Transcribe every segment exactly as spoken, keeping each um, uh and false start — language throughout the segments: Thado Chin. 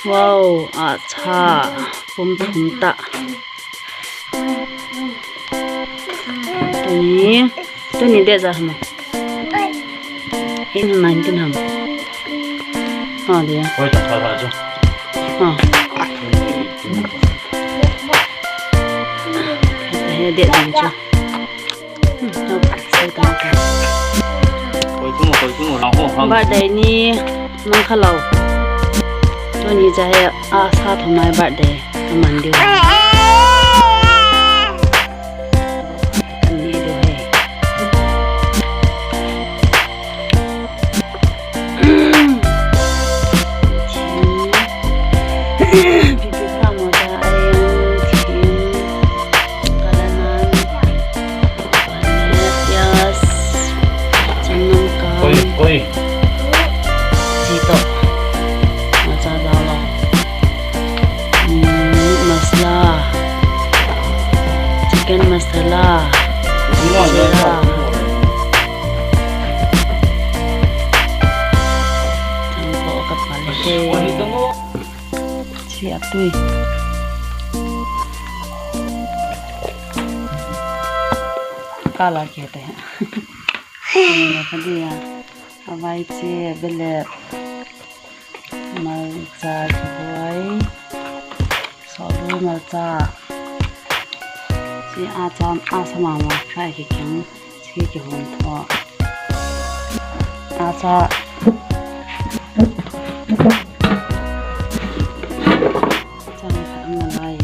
Wow, acha, pum thum ta. Tuni, tuni de ja hama. In nineteen ham. Ha, dia. Oi, ta, ta, ta, jo. Ha. He, de, de, jo. Hmm, jo, sai ta, ta. Koi chung, koi chung, ha, ho, ha. Birthday ni, nang kha lo. Tuni ja he, a, sa thum mai birthday. Ka man diu. Ka ni diu he. Thim. Pipi pha mo ta ai thim. Kalanan. Pias. Channam ka. Koi, koi. Ji to. Macha dal lo. Meat masala, chicken masala, masala. Ang ko ka pala. Si atui. Kala kete. Kadi ya. Avai che, bele. Malcha kibuai. Sohbul malcha. Chi a cham, a sama ma fry kikeng. Chi kihon tho. A cha. Chang khat na lai.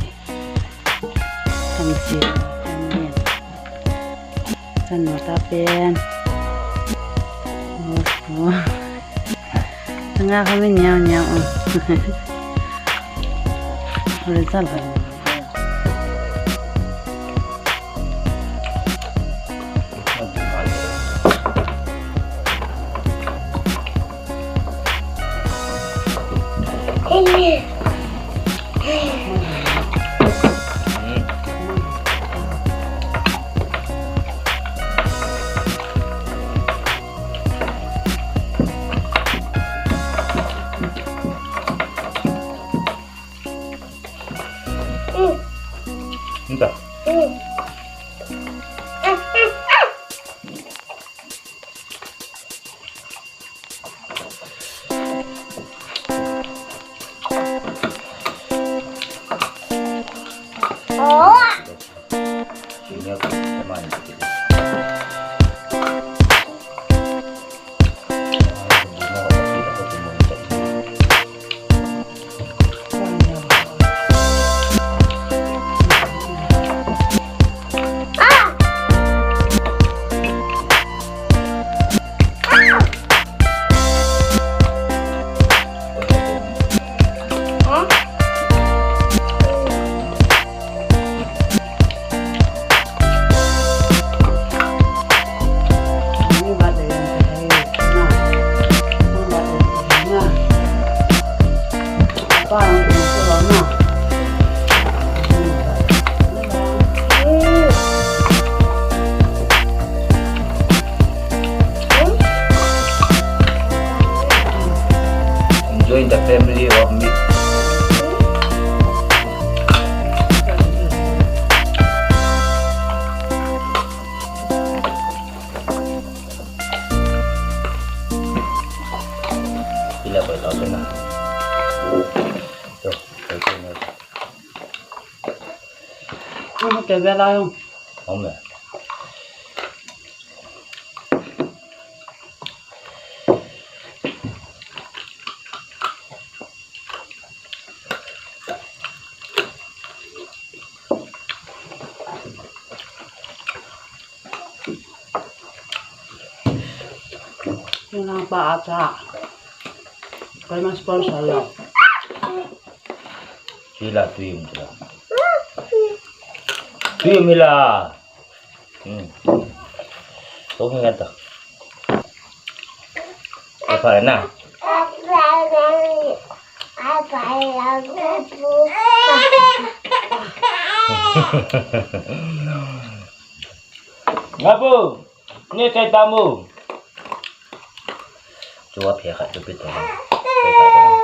Thang si, thang yen. Chan mo ta pen. Oh, oh. Nga kami niao niao, oh. Ore chal ba. Nta. Enjoy the family of me. Ila pai tau na. Yo, pai tau na. Ang hotel bela yung. Ang na. Yung lang pa ata. Kaya mas sponsor lang. Sila tuyum sila. Tuyum sila. Hmm. Tok ni kata. Apa na? Ngapu, ni chai tamu. Chua phe khat chu pi thei. Phe khat chu.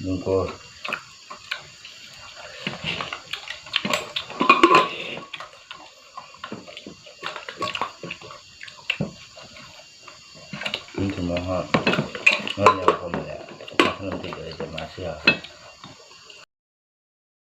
Nungko. Nungko mo ha. Ngai le ko mo le. Ka thanom ti le ma sia.